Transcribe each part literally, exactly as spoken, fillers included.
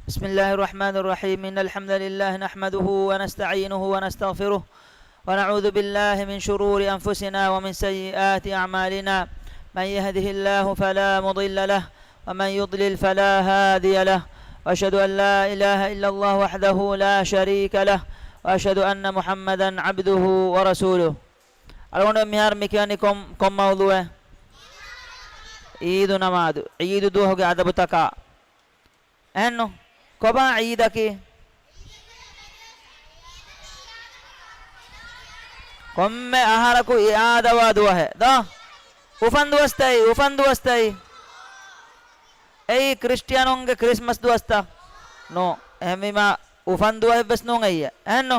بسم الله الرحمن الرحيم. إن الحمد لله نحمده ونستعينه ونستغفره، ونعوذ بالله من شرور أنفسنا ومن سيئات أعمالنا. من يهده الله فلا مضل له، ومن يضلل فلا هادي له. وأشهد أن لا إله إلا الله وحده لا شريك له، وأشهد أن محمدا عبده ورسوله. އަޅުގަނޑު މިހާރު މި ކިޔަނީ ކޮން، ކޮން މައުޟޫއެއް؟ ޢީދު ނަމާދު. ޢީދު ދުވަހުގެ އަދަބުތަކާ. އެހެންނު؟ ކޮބާ ޢީދަކީ؟ ކޮންމެ އަހަރަކު އިޢާދަވާ ދުވަހެއް ދޯ؟ އުފަން ދުވަސްތައް، އުފަން ދުވަސްތައް. އެއީ ކްރިސްޓިއަނުންގެ ކްރިސްމަސް ދުވަސްތައް؟ ނޯ. އެހެންވީމާ އުފަން ދުވަހެއްވެސް ނޫން އެއީ. އެހެންނު؟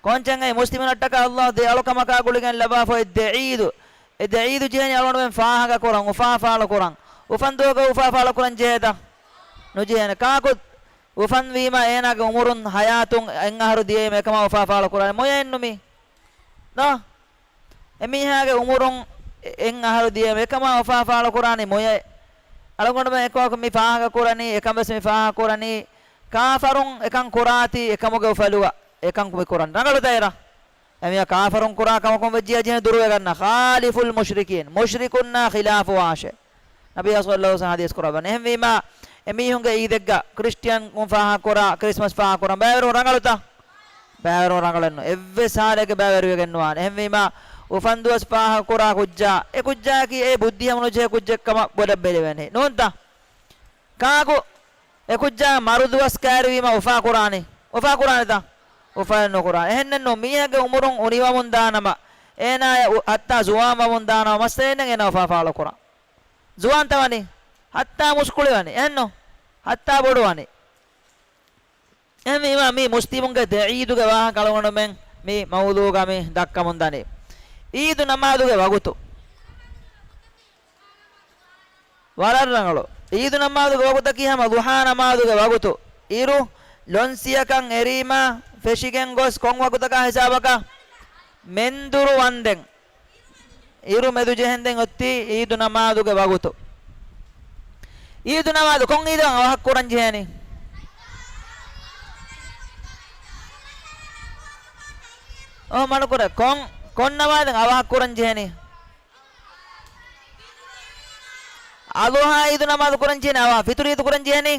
ކޮންޗެއް އެއީ މުސްލިމުންނަށްޓަކާ ﷲ ދެ އަޅުކަމަކާ ގުޅިގެން ލަބާފަ އޮތް ދެ ޢީދު. އެ ދެ ޢީދު ޖެހެނީ އަޅުގަނޑުމެން ފާހަގަކުރަން، އުފާ ފާޅުކުރަން. އުފަންދުވަހުގަ އުފާ ފާޅުކުރަން ޖެހޭތަ؟ ނުޖެހޭނެ. ކާކު އުފަންވީމަ އޭނާގެ އުމުރުން ހަޔާތުން އެއް އަހަރު ދިޔައީމަ އެކަމާ އުފާ ފާޅުކުރާނެ މޮޔައެއްނު މީ؟ ދޯ؟ އެމީހާގެ އުމުރުން އެ-، އެއް އަހަރު ދިޔައީމަ އެކަމާ އުފާ ފާޅުކުރާނީ މޮޔައެއް. އަޅުގަނޑުމެން އެކަމަކު މި ފާހަގަކުރަނީ، އެކަންވެސް މި ފާހަގަކުރަނީ، ކާފަރުން އެކަން ކުރާތީ އެކަމުގެ އުފަލުގަ އެކަން މި ކުރަން. ރަނގަޅުތަ އެރަ؟ އެމީހާ ކާފަރުން ކުރާ ކަމަކުން ވެއްޖިޔާ ޖެހެން ދުރުވެގަންނަ. ޚާލިފުލް މުޝްރިކީން، މުޝްރިކުންނާ ޚިލާފުވާށޭ. ނަބިއްޔާ ޞައްލަﷲ ޢަލައިހި ވަސައްލަމް ޙަދީޘް ކުރައްވަނީ. އެހެންވީމާ، އެމީހުންގެ ޢީދެއްގަ ކްރިސްޓިއަން ފާހަގަކުރާ، ކްރިސްމަސް ފާހަގަކުރަން ބައިވެރިވުން ރަނގަޅުތަ؟ ބައިވެރިވުން ރަނގަޅެއްނު. އެއްވެސް ޙާލެއްގެ ބައިވެރިވެގެން ނުވާނެ. އެހެންވީމާ، އުފަންދުވަސް ފާހަގަކުރާ ކުއްޖާ، އެ ކުއްޖާއަކީ އެ ބުއްދި ހަމަނުޖެހޭ ކުއްޖެއްކަމަށް ބޮޑަށް ބެލެވޭނެ. ނޫންތަ؟ ކާކު އެ ކުއްޖާ މަރުދުވަސް ކައިރިވީމަ އުފާކުރާނީ؟ އުފާކުރާނެތަ؟ އުފާ ނުކުރާ. އެހެންނެއްނު، މީހެއްގެ އުމުރުން އުނިވަމުން ދާނަމަ، އޭނާޔަށް އު-، ހައްތާ ޒުވާން ވަމުން ދާނަމަ މައްސަލައެއްނެތް އޭނާ އުފާ ފާޅުކުރާ. ޒުވާންތަ ވަނީ؟ ހައްތާ މުސްކުޅި ވަނީ. އެހެންނު؟ ހައްތާ ބޮޑު ވަނީ. އެހެންވީމާ، މީ މުސްލިމުންގެ ދެ ޢީދުގެ ވާހަކަ އަޅުގަނޑުމެން މި މައުޟޫގަ މި ދައްކަމުން ދަނީ. ޢީދު ނަމާދުގެ ވަގުތު. ވަރަށް ރަނގަޅު. ޢީދު ނަމާދުގެ ވަގުތަކީ ހަމަ ޟުޙާ ނަމާދުގެ ވަގުތު. އިރު ލޮންސިޔަކަށް އެރީމާ ފެށިގެން ގޮސް ކޮން ވަގުތަކާ ހިސާބަކަށް؟ މެންދުރު ވަންދެން. އިރު މެދު ޖެހެންދެން އޮތީ ޢީދު ނަމާދުގެ ވަގުތު. ޢީދު ނަމާދު ކޮން ޢީދަށް އަވަހަށް ކުރަން ޖެހޭނީ؟ އޮ، މަޑުކުރޭ. ކޮން، ކޮން ނަމާދެއް އަވަހަށް ކުރަން ޖެހޭނީ؟ އަޟުޙާ ޢީދު ނަމާދު ކުރަން ޖެހޭނީ އަވަހަށް. ފިޠުރު ޢީދު ކުރަން ޖެހޭނީ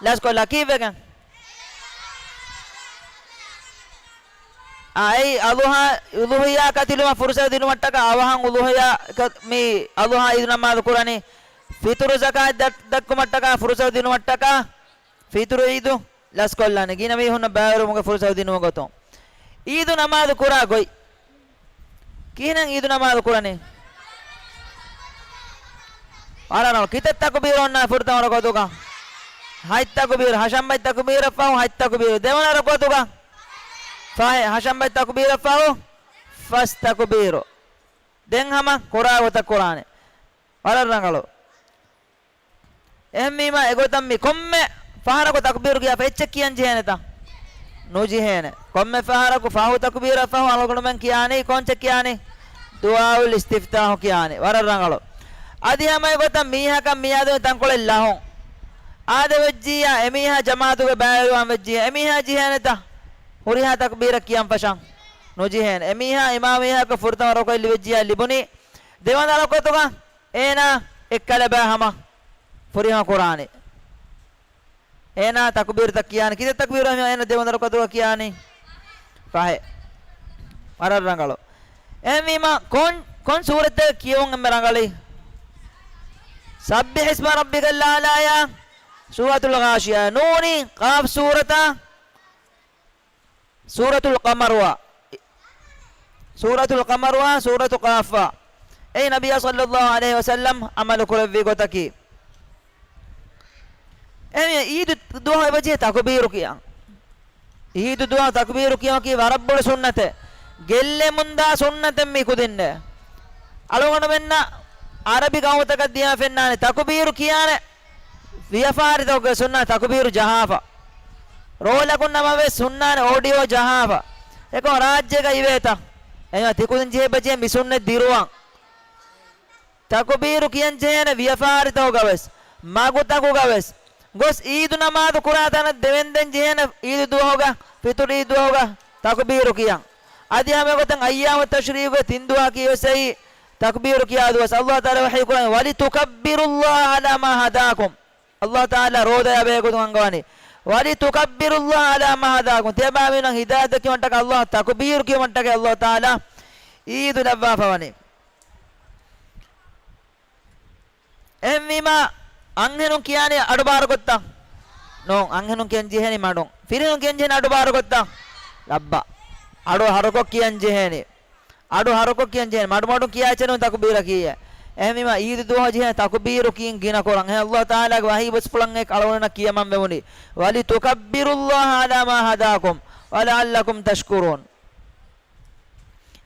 ލަސްކޮށްލާ. ކީއްވެގެން؟ އާ، އެއީ އަޟުޙާ، އުޟުޙިޔާ ކަތިލުމަށް ފުރުޞަތު ދިނުމަށްޓަކާ އަވަހަށް އުޟުޙިޔާ ކަ-، މި އަޟުޙާ ޢީދު ނަމާދު ކުރަނީ. ފިޠުރު ޒަކާތް ދަ-، ދައްކުމަށްޓަކާ ފުރުޞަތު ދިނުމަށްޓަކާ ފިޠުރު ޢީދު ލަސްކޮށްލާނެ. ގިނަ މީހުންނަށް ބައިވެރިވުމުގެ ފުރުޞަތު ދިނުމުގެ ގޮތުން. ޢީދު ނަމާދު ކުރާ ގޮތް. ކިހިނެއް ޢީދު ނަމާދު ކުރަނީ؟ ވަރަށް ރަނގަޅު. ކިތައް ތަކުބީރު އޮންނާ ފުރަތަމަ ރަކުޢަތުގަ؟ ހަތް ތަކުބީރު. ހަށަނބައި ތަކުބީރަށްފަހު ހަތް ތަކުބީރު. ދެވަނަ ރަކުޢަތުގަ؟ ފަހެއް. ހަށަނބައި ތަކުބީރަށްފަހު ފަސް ތަކުބީރު. ދެން ހަމަ ކުރާ ގޮތަށް ކުރާނެ. ވަރަށް ރަނގަޅު. އެހެންވީމާ، އެގޮތަށް މި ކޮންމެ ފަހަރަކު ތަކުބީރު ކިޔާފަ އެއްޗެއް ކިޔަން ޖެހޭނެތަ؟ ނުޖެހޭނެ. ކޮންމެ ފަހަރަކު ފަހު ތަކުބީރަށްފަހު އަޅުގަނޑުމެން ކިޔާނީ ކޮންޗެއް ކިޔާނީ؟ ދުޢާއުލް އިސްތިފްތާޙު ކިޔާނީ. ވަރަށް ރަނގަޅު. އަދި ހަމަ އެގޮތަށް މީހަކަށް މިއާދެވި ތަންކޮޅެއް ލަހުން. އާދެވެއްޖިއްޔާ އެމީހާ ޖަމާޢަތުގެ ބައިވެރިވާން ވެއްޖިއްޔާ އެމީހާ ޖެހޭނެތަ؟ ހުރިހާ ތަކުބީރަށް ކިޔަން ފަށަން؟ ނުޖެހޭނެ. އެމީހާ އިމާމީހަކަށް ފުރަތަމަ ރަކުޢަތް ލިބިއްޖިއްޔާ ލިބުނީ ދެވަނަ ރަކުޢަތުގަ އޭނާ އެއްކަލަ ބައި ހަމަ ފުރިހަމަ ކުރާނެ. އޭނާ ތަކުބީރުތައް ކިޔާނެ. ކިތައް ތަކުބީރު އޭނާ ދެވަނަ ރަކުޢަތުގަ ކިޔާނީ؟ ފަހެއް. ވަރަށް ރަނގަޅު. އެހެންވީމާ، ކޮން، ކޮން ސޫރަތެއް ކިޔެވުން އެންމެ ރަނގަޅީ؟ سبح اسم ربك الأعلى އާ، ސޫރަތުލް ޣާޝިޔާ، ނޫނީ، ޤާފް ސޫރަތާ، ސޫރަތުލް ޤަމަރުއާ، ސޫރަތުލް ޤަމަރުއާ، ސޫރަތު ޤާފްއާ. އެއީ ނަބިއްޔާ ޞައްލައްލާހު ޢަލައިހި ވަސައްލަމް ޢަމަލު ކުރެއްވި ގޮތަކީ. އެހެންވެ، ޢީދު ދުވަހު އެބަޖެހޭ ތަކުބީރު ކިޔަން. ޢީދު ދުވަހު ތަކުބީރު ކިޔުމަކީ ވަރަށް ބޮޑު ސުންނަތެއް. ގެއްލެމުންދާ ސުންނަތެއް މި ކުދިންނޭ. އަޅުގަނޑުމެންނަށް ޢަރަބި ގައުމުތަކަށް ދިޔަ ފެންނާނެ ތަކުބީރު ކިޔާނެ. ވިޔަފާރިތަކުގެ ހުންނާނެ ތަކުބީރު ޖަހާފަ. ރޯލަކުން ނަމަވެސް ހުންނާނެ އޯޑިއޯ ޖަހާފަ. އެކަމަ ރާއްޖޭގަ އިވޭތަ؟ އެހެންވީމަ ތިކުދިން ޖެހި އެބަޖެހޭ މި ސުންނަތް ދިރުވަން. ތަކުބީރު ކިޔަން ޖެހޭނެ ވިޔަފާރިތަކުގަވެސް، މަގުތަކުގަވެސް، ގޮސް އީދު ނަމާދު ކުރާ ތަނަށް ދެވެންދެން ޖެހޭނެ އީދު ދުވަހުގަ، ފިތުރު އީދު ދުވަހުގަ ތަކުބީރު ކިޔަން. އަދި ހަމަ އެގޮތަށް އައްޔާމު ތަޝްރީގުގެ ތިން ދުވަހަކީ ވެސް އެއީ ތަކުބީރު ކިޔާ ދުވަސް. ﷲ ތަޢާލާ ވަޙީ ކުރަނީ، "وَلِتُكَبِّرُوا اللَّهَ عَلَىٰ مَا هَدَاكُمْ." ﷲ ތަޢާލާ ރޯދަޔާ ބެހޭގޮތުން އަންގަވަނީ، "وَلِتُكَبِّرُوا اللَّهَ عَلَىٰ مَا هَدَاكُمْ." ތިޔަބައިމީނުން ހިދާޔަތް ދެއްކިވުމަށްޓަކާ، ﷲ ތަކުބީރު ކިޔުމަށްޓަކާ ﷲ ތަޢާލާ އީދު ލައްވާފަވަނީ. އެހެންވީމާ، އަންހެނުން ކިޔާނީ އަޑުބާރުކޮށްތަ؟ ނޫން. އަންހެނުން ކިޔަން ޖެހޭނީ މަޑުން. ފިރިހެނުން ކިޔަން ޖެހޭނީ އަޑުބާރުކޮށްތަ؟ ލައްބަ. އަޑު ހަރުކޮށް ކިޔަން ޖެހޭނީ. އަޑު ހަރުކޮށް ކިޔަން ޖެހޭނީ. މަޑުމަޑުން ކިޔާ އެއްޗެއް ނޫން ތަކުބީރަކީ. އެހެންވީމާ، އީދު ދުވަހު ޖެހޭ ތަކުބީރު ކީން ގިނަ ކުރަން. އެހެން ﷲ ތަޢާލާގެ ވަޙީ ބަސްފުޅަށް އަޅުގަނޑަށް ކިޔަމަން ވެވުނީ، "وَلِتُكَبِّرُوا اللَّهَ عَلَىٰ مَا هَدَاكُمْ وَلَعَلَّكُمْ تَشْكُرُونَ."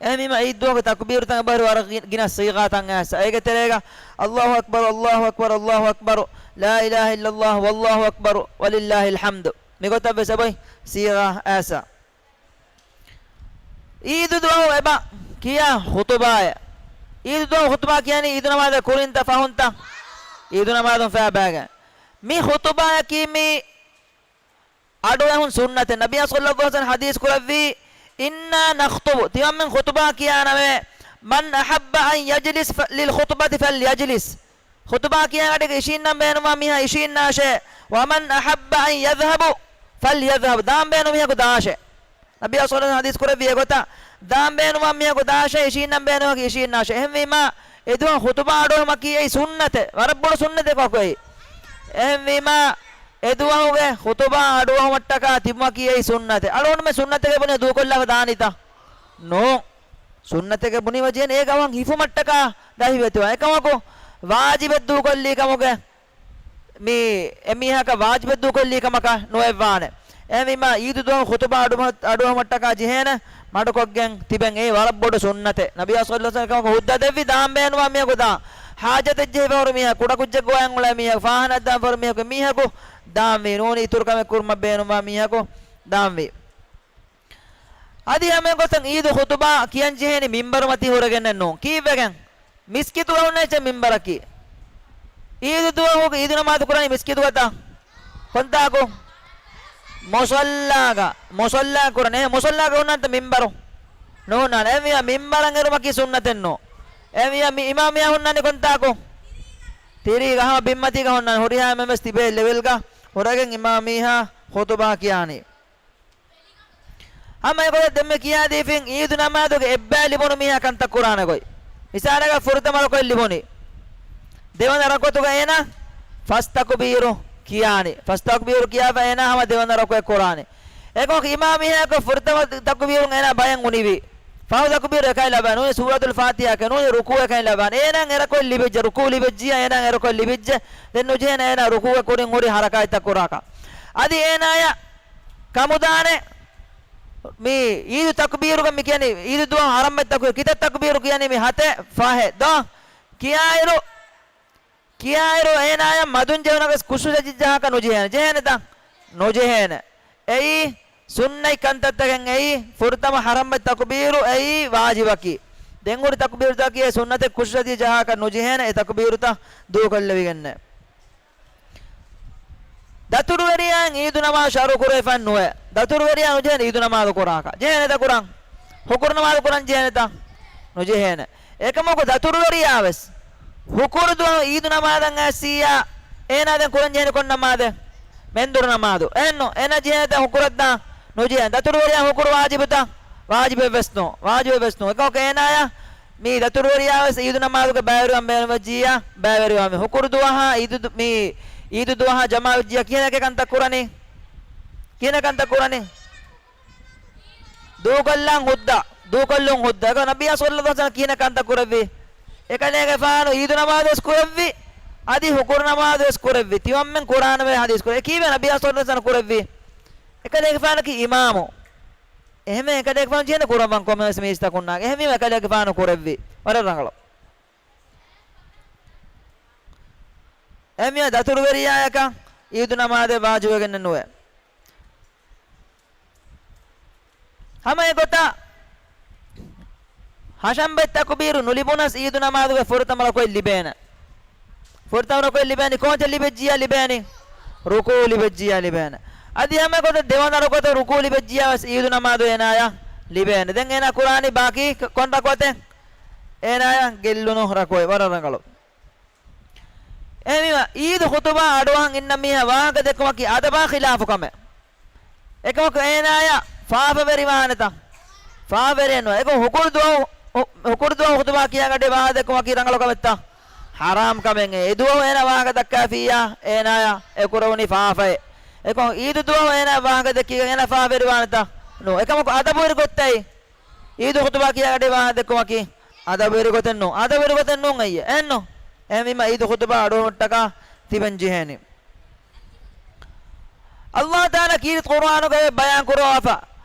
އެހެންވީމަ، އީދު ދުވަހުގެ ތަކުބީރުތައް އެބަހުރި ވަރަށް ގި-، ގިނަ ޞީޣާތައް އައިސް. އޭގެ ތެރޭގަ، "الله أكبر، الله أكبر، الله أكبر، لا إله إلا الله، والله أكبر، ولله الحمد." މިގޮތަށް ވެސް އެބައޮތް ޞީޣާ އައިސް. އީދު ދުވަހު އެބަ ކިޔާ ޚުޠުބާއެއް. އީދު ދުވަހު ޚުޠުބާ ކިޔަނީ އީދު ނަމާދަށް ކުރިންތަ ފަހުންތަ؟ އީދު ނަމާދުން ފައިބައިގެން. މި ޚުޠުބާއަކީ މި އަޑުއެހުން ސުންނަތެއް. ނަބިއްޔާ ޞައްލައްލާހު ޢަލައިހި ވަސައްލަމަ ޙަދީޘް ކުރެއްވީ، "إنا نخطب." ތިމަންމެން ޚުޠުބާ ކިޔާނަމޭ، "من أحب أن يجلس ف-، للخطبة فليجلس." ޚުޠުބާ ކިޔާ ގަޑިގަ އިށީންނަން ބޭނުންވާ މީހާ އިށީންނާށޭ، "ومن أحب أن يذهب فليذهب." ދާން ބޭނުން މީހަކު ދާށޭ. ނަބިއްޔާ ޞައްލައްލާހު ޢަލައިހި ވަސައްލަމަ ޙަދީޘް ކުރެއްވި އެގޮތަށް، ދާން ބޭނުންވާ މީހަކު ދާށޭ، އިށީންނަން ބޭނުން މީހަކު އިށީންނާށޭ. އެހެންވީމާ، އެދުވަހު ޚުޠުބާ އަޑުއެހުމަކީ އެއީ ސުންނަތެއް. ވަރަށް ބޮޑު ސުންނަތެއް ކޮކު އެއީ. އެހެންވީމާ، އެދުވަހުގެ ޚުޠުބާ އަޑުއެހުމަށްޓަކާ ތިބުމަކީ އެއީ ސުންނަތެއް. އަޅުގަނޑުމެން ސުންނަތެއް ބުނީ ދޫކޮށްލާފަ ދާނީތަ؟ ނޫން. ސުންނަތެއް ބުނީމަ ޖެހޭނެ އޭގަ ވަން ހިފުމަށްޓަކާ ދަހިވެތިވާ. އެކަމަކު، ވާޖިބެއް ދޫކޮށްލީ ކަމުގެ މި އެމީހަކަށް ވާޖިބެއް ދޫކޮށްލީ ކަމަކަށް ނުވެއްވާނެ. އެހެންވީމާ، އީދު ދުވަހު ޚުޠުބާ އަޑު-، އަޑުއެހުމަށްޓަކާ ޖެހޭނެ މަޑުކޮށްގެން ތިބެން އެއީ ވަރަށް ބޮޑު ސުންނަތެއް. ނަބިއްޔާ ޞައްލައްލާހު ޢަލައިހި ވަސައްލަމަ ކަމަކު ހުއްދަ ދެއްވި ދާން ބޭނުންވާ މީހަކު ދާން. ޙާޖަތެއް ޖެހިފަހުރި މީހަކު، ކުޑަކުއްޖެއް ގޮވައިގެން އުޅޭ މީހަކު، ފާހާނާ ދާން ފަހުރި މީހަކު، މީހަކު ދާންވީ. ނޫނީ އިތުރު ކަމެއް ކުރުމަށް ބޭނުންވާ މީހަކު ދާންވީ. އަދި ހަމަ އެގޮތަށް އީދު ޚުޠުބާ ކިޔަން ޖެހޭނީ މިންބަރު މަތީ ހުރެގެންނެއް ނޫން. ކީއްވެގެން؟ މިސްކިތުގަ ހުންނަ އެއްޗެއް މިންބަރަކީ. އީދު ދުވަހު އީދު ނަމާދު ކުރަނީ މިސްކިތުގަތަ؟ ކޮންތާކު؟ މުޞައްލާގަ. މުޞައްލާ ކުރަނީ. އެހެން މުޞައްލާގަ ހުންނަންތަ މިންބަރު؟ ނުހުންނާނެ. އެހެންވީމަ މިންބަރަށް އެރުމަކީ ސުންނަތެއް ނޫން. އެހެންވީމަ މި-، އިމާމް މީހާ ހުންނާނީ ކޮންތާކު؟ ތިރީގަ ހަމަ ބިންމަތީގަ ހުންނާނެ. ހުރިހާ އެންމެންވެސް ތިބޭ ލެވެލްގަ ހުރެގެން އިމާމް މީހާ ޚުޠުބާ ކިޔާނީ. ހަމަ އެގޮތަށް ދެންމެ ކިޔާދީފިން އީދު ނަމާދުގެ އެއްބައި ލިބުނު މީހާ ކަންތައް ކުރާނެ ގޮތް. މިސާލަކަށް ފުރަތަމަ ރަކުޢަތް ލިބުނީ. ދެވަނަ ރަކުޢަތުގަ އޭނާ ފަސް ތަކުބީރު ކިޔާނީ. ފަސް ތަކުބީރު ކިޔާފަ އޭނާ ހަމަ ދެވަނަ ރަކުޢަތް ކުރާނީ. އެކަމަކު އިމާމް މީހާއަކަށް ފުރަތަމަ ތަކުބީރުން އޭނާ ބަޔަށް އުނިވީ. ފަހު ތަކުބީރު އެކަނި ލަބާ ނޫނީ ސޫރަތުލް ފާތިޙާއަކަށް ނޫނީ ރުކޫޢު އެކަނި ލަބާ. އޭނާ އެ ރަކުޢަތް ލިބިއްޖެ، ރުކޫޢު ލިބިއްޖިޔާ އޭނާ އެ ރަކުޢަތް ލިބިއްޖެ. ދެން ނުޖެހޭނެ އޭނާ ރުކޫޢުގެ ކުރިން ހުރި ހަރަކާތްތައް ކުރާކަށް. އަދި އޭނާޔަށް ކަމުދާނެ މި އީދު ތަކުބީރުގަ މި ކިޔަނީ، އީދު ދުވަހު ހަރަންބައި ތަކުބީރު، ކިތައް ތަކުބީރު ކިޔަނީ މި ހަތެއް ފަހެއް ދޯ؟ ކިޔާއިރު، ކިޔާއިރު އޭނާޔަށް މަދުން ޖެހުނަކަސް ކުށްފުށަށް ޖަހާކަށް ނުޖެހޭނެ. ޖެހޭނެތަ؟ ނުޖެހޭނެ. އެއީ ސުންނަތް ކަންތައްތަކެއް އެއީ، ފުރަތަމަ ހަރަންބައި ތަކުބީރު އެއީ ވާޖިބަކީ. ދެން ހުރި ތަކުބީރުތަކީ އެ ސުންނަތެއް ކުށްފުށަށް ޖަހާކަށް ނުޖެހޭނެ އެ ތަކުބީރުތައް ދޫކޮށްލެވިގެންނެއް. ދަތުރުވެރިޔާއިން އީދު ނަމާދު ޝަރުޢު ކުރެވިފައެއް ނުވޭ. ދަތުރުވެރިޔާ ނުޖެހޭނެ އީދު ނަމާދު ކުރާކަށް. ޖެހޭނެތަ ކުރަން؟ ހުކުރު ނަމާދު ކުރަން ޖެހޭނެތަ؟ ނުޖެހޭނެ. އެކަމަކު ދަތުރުވެރިޔާ ވެސް ހުކުރު ދުވަހު އީދު ނަމާދަށް އައިސްއިއްޔާ އޭނާ ދެން ކުރަން ޖެހޭނެ ކޮން ނަމާދެއް؟ މެންދުރު ނަމާދު. އެހެންނު، އޭނާ ޖެހޭނެތަ ހުކުރަށްދާން؟ ނުޖެހޭނެ. ދަތުރުވެރިޔާ ހުކުރު ވާޖިބުތަ؟ ވާޖިބެއް ވެސް ނޫން. ވާޖިބެއް ވެސް ނޫން. އެކަމަކު އޭނާޔަށް މި ދަތުރުވެރިޔާ ވެސް އީދު ނަމާދުގެ ބައިވެރިވާން ބޭނުންވެއްޖިއްޔާ، ބައިވެރިވާނެ. ހުކުރު ދުވަހާ އީދު ދު-، މި އީދު ދުވަހާ ޖަމާވެއްޖިއްޔާ ކިހިނެއް ކަންތައް ކުރަނީ؟ ކިހިނެއް ކަންތައް ކުރަނީ؟ ދޫކޮށްލަން ހުއްދަ، ދޫކޮށްލުން ހުއްދަ. އެކަމަކު ނަބިއްޔާ ޞައްލައްލާހު ޢަލައިހި ވަސައްލަމަ ކިހިނެއް ކަންތައް ކުރެއްވީ؟ އެކަލޭގެފާނު އީދު ނަމާދު ވެސް ކުރެއްވި، އަދި ހުކުރު ނަމާދު ވެސް ކުރެއްވި. ތިމަންމެން ކުރާނަމޭ ޙަދީޘް ކުރޭ. އެ ކީއްވެ ނަބިއްޔާ ޞައްލައްލާހު ޢަލައިހި ވަސައްލަމަ ކުރެއްވީ؟ އެކަލޭގެފާނަކީ އިމާމު. އެހެންވެ އެކަލޭގެފާނު ޖެހޭނެ ކުރައްވަން ކޮންމެވެސް މީސްތަކުންނާގެ. އެހެންވީމަ އެކަލޭގެފާނު ކުރެއްވި. ވަރަށް ރަނގަޅު. އެހެންވީމަ ދަތުރުވެރިޔާޔަކަށް އީދު ނަމާދެއް ވާޖިބުވެގެންނެއް ނުވޭ. ހަމަ އެގޮތަށް ހަށަންބައި ތަކުބީރު ނުލިބުނަސް އީދު ނަމާދުގެ ފުރަތަމަ ރަކުޢަތް ލިބޭނެ. ފުރަތަމަ ރަކުޢަތް ލިބޭނީ ކޯންޗެއް ލިބިއްޖިއްޔާ ލިބޭނީ؟ ރުކޫ ލިބެއްޖިއްޔާ ލިބޭނެ. އަދި ހަމައެގޮތަށް ދެވަނަ ރަކުޢަތަށް ރުކޫ ލިބެއްޖިއްޔާ ވެސް އީދު ނަމާދު އޭނާޔަށް ލިބޭނެ. ދެން އޭނާ ކުރާނީ ބާކީ ކޮން ރަކުޢަތެއް؟ އޭނާޔަށް ގެއްލުނު ރަކުޢަތް. ވަރަށް ރަނގަޅު. އެހެންވީމަ، އީދު ޚުޠުބާ އަޑުއަހަން އިންނަ މީހާ ވާހަކަ ދެއްކުމަކީ އަދަބާ ޚިލާފު ކަމެއް. އެކަމަކު އޭނާޔަށް ފާފަވެރިވާނެތަ؟ ފާފަވެރިއެއް ނުވޭ. އެކަމަކު ހުކުރު ދުވަހު، ހު-، ހުކުރު ދުވަހު ޚުޠުބާ ކިޔާ ގަޑި ވާހަކަ ދެއްކުމަކީ ރަނގަޅު ކަމެއްތަ؟ ޙަރާމް ކަމެއް. އެ ދުވަހު އޭނާ ވާހަކަ ދައްކާފިއްޔާ، އޭނާޔަށް އެ ކުރެވުނީ ފާފައެއް. އެކަމަކު އީދު ދުވަހު އޭނާ ވާހަކަ ދެއްކީގެން އޭނާ ފާފަވެރިވާނެތަ؟ ނޫން. އެކަމަކު އަދަބުވެރި ގޮތްތައް އީދު ޚުޠުބާ ކިޔާ ގަޑި ވާހަކަ ދެއްކުމަކީ އަދަބުވެރި ގޮތެއް ނޫން. އަދަބުވެރި ގޮތެއް ނޫން އެއީ. އެހެންނު؟ އެހެންވީމަ އީދު ޚުޠުބާ އަޑުއަހުމަށްޓަކާ ތިބެން ޖެހޭނީ. ﷲ ތަޢާލާ ކީރިތި ޤުރުއާނުގައި ބަޔާން ކުރައްވާފަ،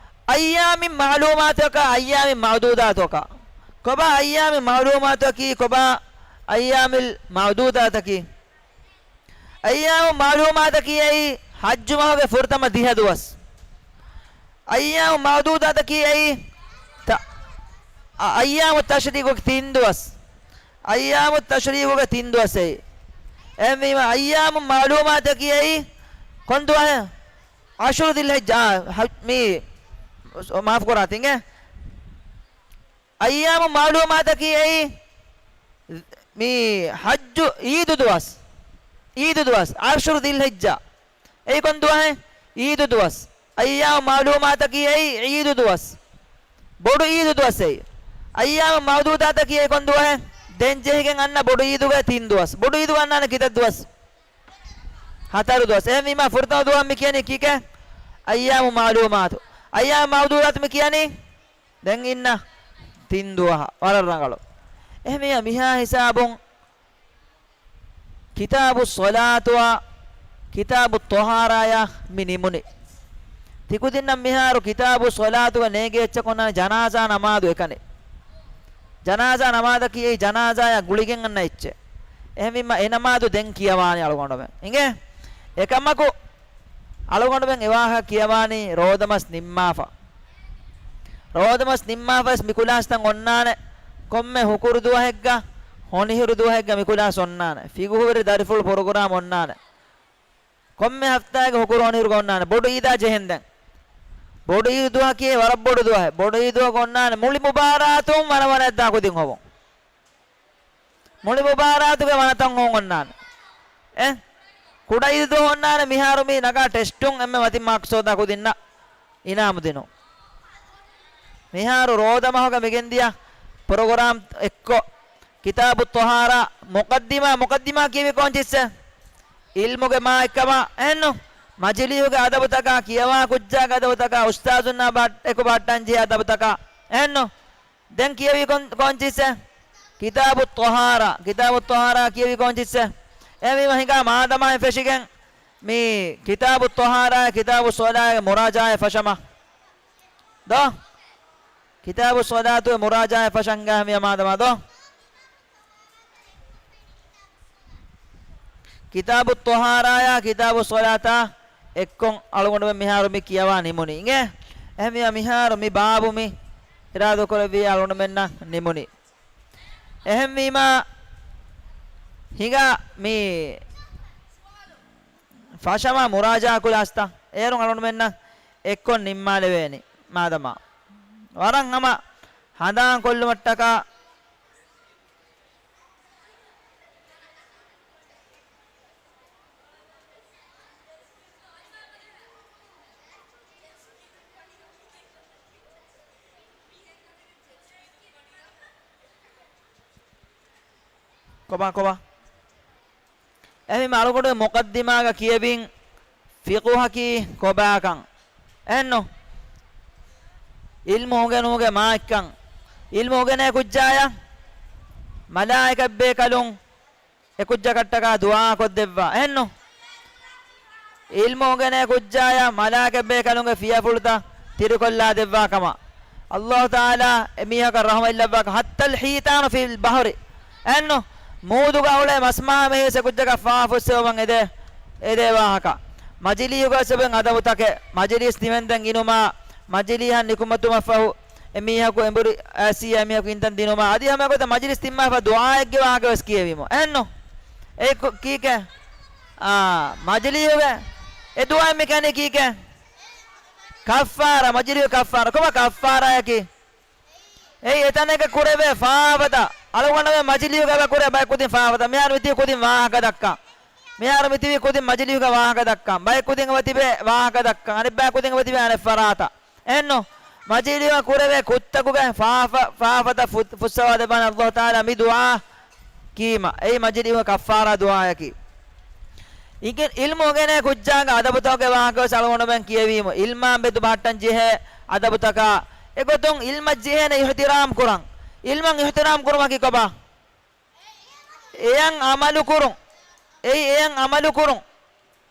އައްޔާމިން މަޢުލޫމާތުއަކާ، އައްޔާމިން މަޢުދޫދާތުއަކާ. ކޮބާ އައްޔާމިން މަޢުލޫމާތުއަކީ، ކޮބާ އައްޔާމިން މަޢުދޫދާތަކީ؟ އައްޔާމު މަޢުލޫމާތަކީ އެއީ ޙައްޖު މަހުގެ ފުރަތަމަ ދިހަ ދުވަސް. އައްޔާމު މަޢުދޫދާތަކީ އެއީ ތަ-، އަ-، އައްޔާމު ތަޝްރީޤުގެ ތިން ދުވަސް. އައްޔާމު ތަޝްރީޤުގެ ތިން ދުވަސް އެއީ. އެހެންވީމަ، އައްޔާމު މަޢުލޫމާތަކީ އެއީ ކޮން ދުވަހެއް؟ ޢަޝުރު ޛުލްޙިއްޖާ، އާ، ޙަ-، މީ، މާފު ކުރާތި އިނގޭ. އައްޔާމު މަޢުލޫމާތަކީ އެއީ މީ ޙައްޖު ޢީދު ދުވަސް. ޢީދު ދުވަސް، ޢަޝުރު ޛުލްޙިއްޖާ. އެއީ ކޮން ދުވަހެއް؟ ޢީދު ދުވަސް. އައްޔާމު މަޢުލޫމާތަކީ އެއީ ޢީދު ދުވަސް. ބޮޑު ޢީދު ދުވަސް އެއީ. އައްޔާމު މަޢުދޫދާތަކީ އެއީ ކޮން ދުވަހެއް؟ ދެން ޖެހިގެން އަންނަ ބޮޑު ޢީދުގެ ތިން ދުވަސް. ބޮޑު ޢީދުގަ އަންނާނެ ކިތައް ދުވަސް؟ ހަތަރު ދުވަސް. އެހެންވީމަ ފުރަތަމަ ދުވަހަށް މި ކިޔަނީ ކީކޭ؟ އައްޔާމު މަޢުލޫމާތު. އައްޔާމު މަޢުދޫދާތު މި ކިޔަނީ ދެން އިންނަ ތިން ދުވަހަށް. ވަރަށް ރަނގަޅު. އެހެންވީމަ މިހާ ހިސާބުން ކިތާބުއްޞަލާތުއާ ކިތާބުއްޠަހާރާޔާ މި ނިމުނީ. ތިކުދިންނަށް މިހާރު ކިތާބުއްޞަލާތުގަ ނޭނގޭ އެއްޗަކު އޮންނާނެ ޖަނާޒާ ނަމާދު އެކަނި. ޖަނާޒާ ނަމާދަކީ އެއީ ޖަނާޒާޔާ ގުޅިގެން އަންނަ އެއްޗެއް. އެހެންވީމަ އެ ނަމާދު ދެން ކިޔަވާނީ އަޅުގަނޑުމެން. އިނގޭ؟ އެކަމަކު އަޅުގަނޑުމެން އެވާހަކަ ކިޔަވާނީ ރޯދަމަސް ނިންމާފަ. ރޯދަމަސް ނިންމާފަވެސް މި ކުލާސްތައް އޮންނާނެ. ކޮންމެ ހުކުރު ދުވަހެއްގަ، ހޮނިހިރު ދުވަހެއްގަ މި ކުލާސް އޮންނާނެ. ފިޤުހުވެރި ދަރިފުޅު ޕްރޮގްރާމް އޮންނާނެ. ކޮންމެ ހަފްތާގެ ހުކުރު ހޮނިހިރުގަ އޮންނާނެ. ބޮޑު ޢީދާ ޖެހެންދެން. ބޮޑު ޢީދު ދުވަހަކީ ވަރަށް ބޮޑު ދުވަހެއް. ބޮޑު ޢީދު ދުވަހަކު އޮންނާނެ މުޅި މުބާރާތުން ވަނަވަނައަށްދާ ކުދިން ހޮވުން. މުޅި މުބާރާތުގެ ވަނަތައް ހޮވުން އޮންނާނެ. އެ؟ ކުޑަ ޢީދު ދުވަހު އޮންނާނެ މިހާރު މި ނަގާ ޓެސްޓުން އެންމެ މަތިން މާކްސް ހޯދާ ކުދިންނަށް އިނާމު ދިނުން. މިހާރު ރޯދަމަހުގަ މިގެންދިޔަ ޕްރޮގްރާމް އެއްކޮށް، ކިތާބުއްޠަހާރާ މުޤައްދިމާ، މުޤައްދިމާ ކިޔެވީ ކޯންޗިއްސެއް؟ ޢިލްމުގެ މާތްކަމާ އެހެންނު؟ މަޖިލީހުގެ އަދަބުތަކާ، ކިޔަވާ ކުއްޖާގެ އަދަބުތަކާ، އުސްތާޒުންނާ ބާ-، އެކު ބަހައްޓަންޖެހޭ އަދަބުތަކާ އެހެންނު؟ ދެން ކިޔެވީ ކޮން-، ކޯންޗިއްސެއް؟ ކިތާބުއްޠަހާރާ، ކިތާބުއްޠަހާރާ ކިޔެވީ ކޯންޗިއްސެއް؟ އެހެންވީމަ ހިނގާ މާދަމާއިން ފެށިގެން މި ކިތާބުއްޠަހާރާއާ ކިތާބުއްޞަލާތާ މުރާޖަޢާއެއް ފަށަމާ. ދޯ؟ ކިތާބުއްޞަލާތު މުރާޖަޢާއެއް ފަށަން ހިނގާ މި މާދަމާ ދޯ؟ ކިތާބުއްޠަހާރާއާ ކިތާބުއްޞަލާތާ އެއްކޮށް އަޅުގަނޑުމެން މިހާރު މި ކިޔަވާ ނިމުނީ. އިނގޭ؟ އެހެންވީމަ މިހާރު މި ބާބު މި އިރާދަކުރެއްވިއްޔާ އަޅުގަނޑުމެންނަށް ނިމުނީ. އެހެންވީމަ ހިނގާ މި ފަށަމާ މުރާޖަޢާ ކުލާސްތައް އޭރުން އަޅުގަނޑުމެންނަށް އެއްކޮށް ނިންމާލެވޭނީ މާދަމާ. ވަރަށް ހަމަ ހަނދާން ކޮށްލުމަށްޓަކާ ކޮބާ، ކޮބާ؟ އެހެންވީމަ އަޅުގަނޑު މުޤައްދިމާގަ ކިޔެވިން ފިޤުހަކީ ކޮބާކަން. އެހެންނު؟ ޢިލްމު އުނގެނުމުގެ މާތްކަން. ޢިލްމު އުނގެނޭ ކުއްޖާޔަށް މަލާއިކަތްބޭކަލުން އެކުއްޖަކަށްޓަކާ ދުޢާ ކޮށްދެއްވާ. އެހެންނު؟ ޢިލްމު އުނގެނޭ ކުއްޖާޔަށް މަލާއިކަތްބޭކަލުންގެ ފިޔަފުޅުތައް ތިރިކޮށްލާ ދެއްވާ ކަމަށް. ﷲ ތަޢާލާ އެމީހަކަށް ރަޙުމަތްލައްވާކަށް، حتى الحيتان في البحر. އެހެންނު؟ މޫދުގަ އުޅޭ މަސްމާ މެހިސް އެކުއްޖަކަށް ފާފުއްސެވުމަށް އެދޭ، އެދޭ ވާހަކަ. މަޖިލީހުގަ އަސަބެން އަދަބުތަކެއް، މަޖިލީސް ނިމެންދެން އިނުމާ، މަޖިލީހަށް ނިކުމެތުމަށްފަހު، އެމީހަކު އެނބުރި އައިސީ އެމީހަކު އިންތަން ދިނުމާ، އަދި ހަމައެގޮތަށް މަޖިލިސް ތިންމާފަ ދުޢާއެއްގެ ވާހަކަ ވެސް ކިޔެވީމު. އެހެންނު؟ އެ ކު-، ކީކޭ؟ އާ، މަޖިލީހުގެ އެ ދުޢާ މި ކަނީ ކީކޭ؟ ކައްފާރާ، މަޖިލީހު ކައްފާރާ. ކޮބާ ކައްފާރާއަކީ؟ އެއީ އެތަނެއްގަ ކުރެވޭ ފާފަތައް. އަޅުގަނޑުމެން މަޖިލީހުގަ ކުރޭ ބައެއް ކުދިން ފާފަތައް. މިހާރު މިތިބީ ކުދިން ވާހަކަ ދައްކަން. މިހާރު މިތިބީ ކުދިން މަޖިލީހުގަ ވާހަކަ ދައްކަން. ބައެއް ކުދިން އެބަ ތިބޭ ވާހަކަ ދައްކަން. އަނެއް ބައި ކުދިން އެބަ ތިބޭ އަނެއް ފަރާތަށް. އެހެންނު، މަޖިލީހުގަ ކުރެވޭ ކުށްތަކުގެ ފާފަ، ފާފަތައް ފު، ފުއްސަވާ ދެއްވާނެ ﷲ ތަޢާލާ މި ދުޢާ ކީމަ. އެއީ މަޖިލީހުގެ ކައްފާރާ ދުޢާއަކީ. އިގެ، ޢިލްމު އުނގެނޭ ކުއްޖާގެ އަދަބުތަކުގެ ވާހަކަ ވެސް އަޅުގަނޑުމެން ކިޔެވީމު. ޢިލްމާ ބެދު ބަހައްޓަން ޖެހޭ އަދަބުތަކާ އެގޮތުން ޢިލްމަށް ޖެހޭނެ އިޙްތިރާމް ކުރަން. ޢިލްމަށް އިޙްތިރާމް ކުރުމަކީ ކޮބާ؟ އެޔަށް ޢަމަލު ކުރުން. އެއީ އެޔަށް ޢަމަލު ކުރުން.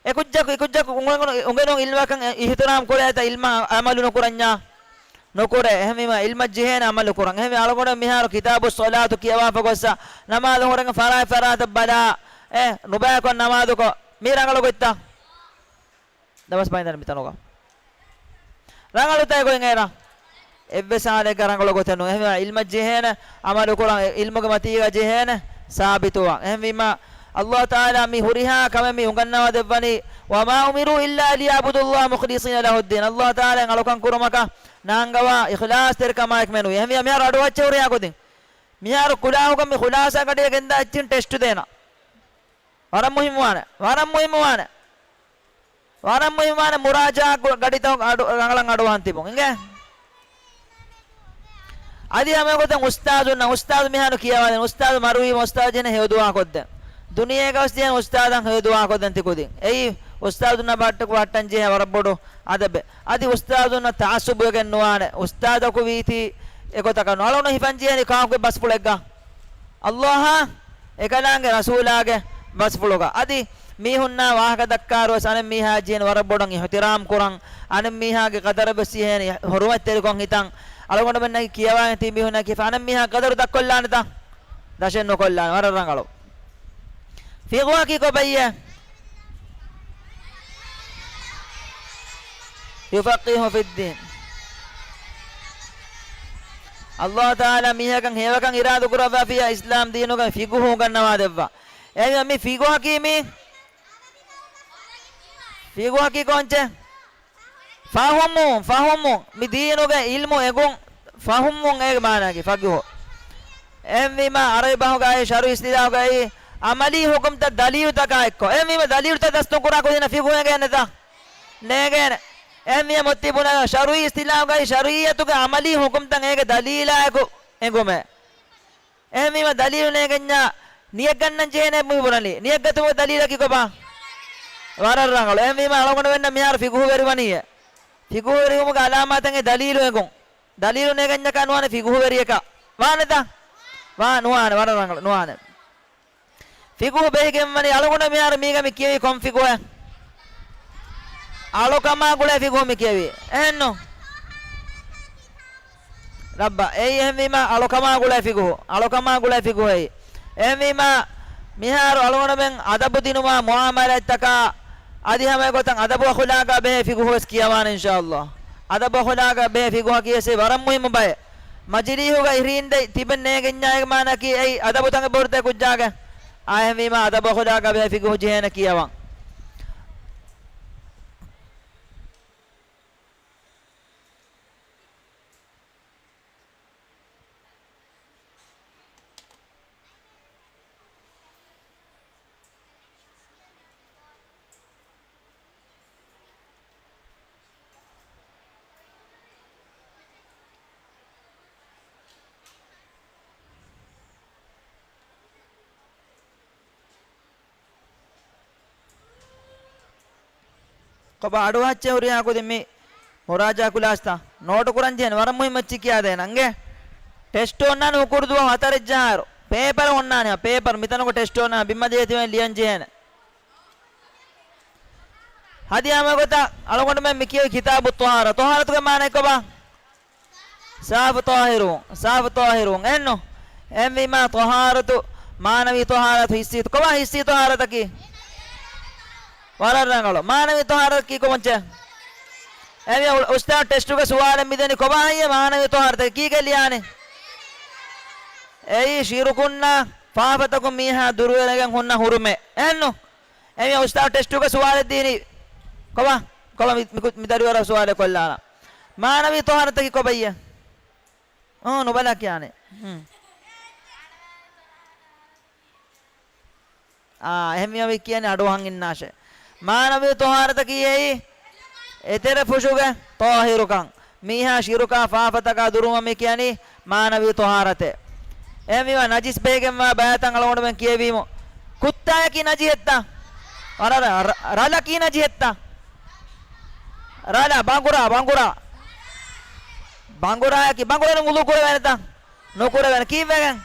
އެ ކުއްޖަކު، އެ ކުއްޖަކު އުނގެނު، އުނގެނުން ޢިލްމަކަށް އިޙްތިރާމް ކުރޭތަ ޢިލްމަށް ޢަމަލު ނުކުރަންޏާ؟ ނުކުރޭ. އެހެންވީމަ ޢިލްމަށް ޖެހޭނެ ޢަމަލު ކުރަން. އެހެންވީ އަޅުގަނޑު މިހާރު ކިތާބުއްޞަލާތު ކިޔަވާފަ ގޮއްސަ ނަމާދު ހުރެގެން ފަރާތް ފަރާތަށް ބަލާ، އެ، ނުބަޔަކު ނަމާދުކޮށް މީ ރަނގަޅު ގޮތްތަ؟ ދަމަސް ބައިންދަން މިތަނުގަ. ރަނގަޅުތަ އެގޮތް އޭރަ؟ އެއްވެސް ހާލެއްގަ ރަނގަޅު ގޮތެއް ނޫން. އެހެންވީމަ ޢިލްމަށް ޖެހޭނެ ޢަމަލު ކުރަން، ޢިލްމުގެ މަތީގަ ޖެހޭނެ ސާބިތުވާން. އެހެންވީމަ ﷲ ތަޢާލާ މި ހުރިހާ ކަމެއް މި އުނގަންނަވާ ދެއްވަނީ، "وما أمروا إلا ليعبدوا الله مخلصين له الدين." ﷲ ތަޢާލާ އަޅުކަން ކުރުމަކަށް ނާންގަވާ އިޚްލާޞްތެރިކަމާއެކު މެނުވީ. އެހެންވީމަ މިހާރު އަޑުއައްޗެއް ހުރިހާ ކުދިން. މިހާރު ކުލާހުގަ މި ޚުލާޞާ ގަޑިއަށް ގެންދާ އެއްޗިން ޓެސްޓު ދޭނަ. ވަރަށް މުހިއްމުވާނެ. ވަރަށް މުހިއްމުވާނެ. ވަރަށް މުހިއްމުވާނެ މުރާޖާ ގަޑިތައް އަޑު، ރަނގަޅަށް އަޑުއަހަން ތިބުން. އިނގޭ؟ އަދި ހަމަ ގޮތަށް އުސްތާޒުންނަށް، އުސްތާޒު މިހާރު ކިޔަވާދޭން، އުސްތާޒު މަރުވީމަ އުސްތާޒު ޖެހޭނެ ހެޔޮ ދުޢާ ކޮށްދޭން. ދުނިޔޭގަ ވެސް ޖެހޭނެ އުސްތާޒަށް ހެޔޮ ދުޢާ ކޮށްދޭން ތި ކުދިން. އެއީ އުސްތާޒުންނަށް ބަހައްޓަކު ބަހައްޓަން ޖެހޭ ވަރަށް ބޮޑު އަދަބެއް. އަދި އުސްތާޒުންނަށް ތަޢައްޞުބުވެގެން ނުވާނެ. އުސްތާޒަކު ވީތީ އެގޮތަކަށް ނު. އަޅުގަނޑު ހިފަން ޖެހޭނީ ކާކުގެ ބަސްފުޅެއްގަ؟ ﷲ އާ އެކަލާނގެ ރަސޫލާގެ ބަސްފުޅުގަ. އަދި މީހުންނާ ވާހަކަ ދައްކާއިރު ވެސް އަނެއް މީހާ ޖެހޭނެ ވަރަށް ބޮޑަށް އިޙްތިރާމް ކުރަން، އަނެއް މީހާގެ ޤަދަރަށް ވެސް ޖެހޭނެ ޙުރުމަތްތެރިކޮށް ހިތަން. އަޅުގަނޑުމެންނަކީ ކިޔަވާގެން ތިބި މީހުންނަކީ އަނެއް މީހާ ޤަދަރު ދައްކޮށްލާނެތަ؟ ދަށެއް ނުކޮށްލާނެ. ވަރަށް ރަނގަޅު. ފިޤުހަކީ ކޮބައްޔޭ؟ يفقهه في الدين. ﷲ ތަޢާލާ މީހަކަށް ހެޔޮކަން އިރާދަ ކުރައްވާފިއްޔާ އިސްލާމް ދީނުގަ ފިޤުހު އުނގަންނަވާ ދެއްވާ. އެހެންވީމަ މި ފިޤުހަކީ މީ، ފިޤުހަކީ ކޮންޗެއް؟ ފަހުމު، ފަހުމު. މި ދީނުގެ ޢިލްމު އެނގުން، ފަހުމުން އޭގެ މާނައަކީ ފަޤްހު. އެހެންވީމަ ޢަރަބި ބަހުގައި ޝަރުޢީ އިޞްޠިލާޙުގައި ޢަމަލީ ޙުކުމްތައް ދަލީލުތަކާ އެއްކޮށް. އެހެންވީމަ ދަލީލުތައް ދަސްނުކުރާ ކުދިންނަށް ފިޤުހު ނޭނގޭނެތަ؟ ނޭނގޭނެ. އެހެންވީމަ އޮތީ ބުނާ ޝަރުޢީ އިޞްޠިލާޙުގައި ޝަރުޢިއްޔަތުގެ ޢަމަލީ ޙުކުމްތައް އޭގެ ދަލީލާއެކު އެނގުމޭ. އެހެންވީމަ ދަލީލު ނޭނގެންޏާ ނިޔަތް ގަންނަން ޖެހޭނެ މި ބުނަނީ. ނިޔަތް ގަތުމުގެ ދަލީލަކީ ކޮބާ؟ ވަރަށް ރަނގަޅު. އެހެންވީމަ އަޅުގަނޑުމެންނަށް މިހާރު ފިޤުހުވެރިވަނީއޭ. ފިޤުހުވެރިވުމުގެ ޢަލާމާތެއް އެ ދަލީލު އެނގުން. ދަލީލު ނޭނގެންޏަކާ ނުވާނެ ފިޤުހުވެރިޔަކަށް. ވާނެތަ؟ ވާ، ނުވާނެ، ވަރަށް ރަނގަޅު، ނުވާނެ. ފިޤުހު ބެހިގެންވަނީ އަޅުގަނޑު މިހާރު މީގަ މި ކިޔެވީ ކޮން ފިޤުހެއް؟ އަޅުކަމާ ގުޅޭ ފިޤުހު މި ކިޔެވީ. އެހެންނު؟ ރައްބަ. އެއީ އެހެންވީމަ އަޅުކަމާ ގުޅޭ ފިޤުހު. އަޅުކަމާ ގުޅޭ ފިޤުހެއް. އެހެންވީމަ މިހާރު އަޅުގަނޑުމެން އަދަބު ދިނުމާ މުޢާމަލާތްތަކާ އަދި ހަމަ އެގޮތަށް އަދަބު އަޚުލާގާ ބެހޭ ފިޤުހު ވެސް ކިޔަވާނެ އިންޝާﷲ. އަދަބު އަޚުލާގާ ބެހޭ ފިޤުހަކީ ވެސް ވަރަށް މުހިއްމު ބައެއް. މަޖިލީހުގަ އިރީންދެ ތިބެން ނޭނގެންޏާ އޭގެ މާނައަކީ އެއީ އަދަބު ތަނގަ ބޮޑުތަ ކުއްޖާގެ. އާ އެހެންވީމަ އަދަބު އަޚުލާގާ ބެހޭ ފިޤުހު ޖެހޭނެ ކިޔަވަން. ކޮބާ އަޑުއަހައްޗޭ ހުރިހާ ކުދިން މި މުރާޖާ ކުލާސްތައް ނޯޓު ކުރަން ޖެހޭނެ. ވަރަށް މުހިއްމު އެއްޗެއް ކިޔާދޭނަން. އިނގޭ؟ ޓެސްޓު އޮންނާނެ ހުކުރު ދުވަހު ހަތަރެއް ޖަހާއިރު. ޕޭޕަރު އޮންނާނެ. ޕޭޕަރު މިތަނުގަ ޓެސްޓު އޮންނާނެ. ބިންމަ ދިޔަ ތިބެން ލިޔަން ޖެހޭނެ. ހަދިޔާ މަގޮތަށް އަޅުގަނޑުމެން މި ކިޔަވި ކިތާބު ޠަހާރަ. ޠަހާރަތުގެ މާނައީ ކޮބާ؟ ސާފު ޠާހިރުވުން، ސާފު ޠާހިރުވުން. އެހެންނު؟ އެހެންވީމާ ޠަހާރަތު، މާނަވީ ޠަހާރަތު، ޙިއްސީ، ކޮބާ ޙިއްސީ ޠަހާރަތަކީ؟ ވަރަށް ރަނގަޅު. މާނަވީ ޠަހާރަތަކީ ކޮބައްޗެއް؟ އެހެންވީމާ އު، އުސްތާޛު ޓެސްޓުގެ ސުވާލެއް މިދެނީ ކޮބާ ހެއްޔޭ މާނަވީ ޠަހާރަތަކީ؟ ކީކޭ ލިޔާނީ؟ އެއީ ޝިރުކުންނާ ފާފަތަކުން މީހާ ދުރުވެގެން ހުންނަ ހުރުމެއް. އެހެންނު؟ އެމީ އުސްތާދު ޓެސްޓުގަ ސުވާލެއް ދީނީ. ކޮބާ؟ ކޮބާ މި، މި، މި ދަރިވަރަށް ސުވާލެއް ކޮށްލާނަ. މާނަވީ ޠަހާރަތަކީ ކޮބައްޔޭ؟ އޯ، ނުބަލާ ކިޔާނެ. ހުން. އާ، އެހެންވީމަ މި ކިޔަނީ އަޑުއަހަން އިންނާށޭ. މާނަވީ ޠަހާރަތަކީ އެއީ އެތެރެ ފުށުގެ ޠާހިރުކަން. މީހާ ޝިރުކާ ފާފަތަކާ ދުރުވުމަށް މި ކިޔަނީ މާނަވީ ޠަހާރަތޭ. އެހެންވީމަ ނަޖިސް ބެހިގެންވާ ބައިތައް އަޅުގަނޑުމެން ކިޔެވީމު. ކުއްތާޔަކީ ނަޖިހެއްތަ؟ ރަ-، ރަ-، ރަ-، ރަލަކީ ނަޖިހެއްތަ؟ ރަލަ، ބަނގުރާ، ބަނގުރާ. ބަނގުރާޔަކީ، ބަނގުރާއިން ވުޟޫ ކުރެވޭނެތަ؟ ނުކުރެވޭނެ. ކީއްވެގެން؟